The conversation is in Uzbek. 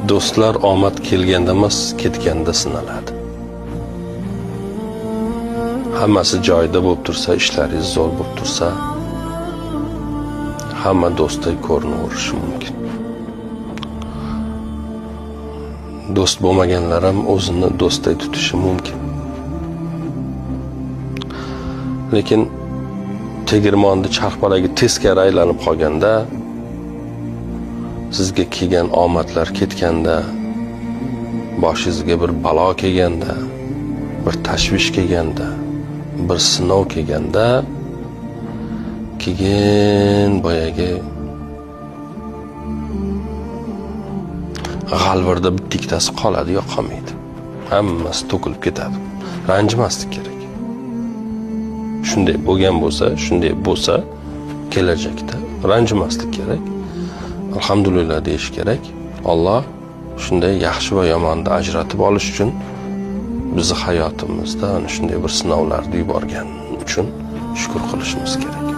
Do'stlar omad kelganda emas, ketganda sinaladi. Hammasi joyida bo'lib tursa, ishlaringiz zo'r bo'lib tursa, hamma do'stday ko'rinaverishi mumkin. Do'st bo'lmaganlar ham o'zini do'stday tutishi mumkin. Lekin tegirmonni charxpalagi teskari aylanib qolganda, sizga kelgan omadlar ketganda, boshingizga bir balo kelganda, bir tashvish kelganda, bir sinov kelganda, keyin boyagi g'alvirda bitta ikkitasi qoladi yo qolmaydi. Hammasi to'kilib ketadi. Ranjimaslik kerak. Shunday bo'lgan bo'lsa, shunday bo'lsa kelajakda ranjimaslik kerak. Alhamdulillah deyish kerak. Alloh shunday yaxshi va yomonni ajratib olish uchun bizni hayotimizda ana shunday bir sinovlarni yuborgan uchun shukr qilishimiz kerak.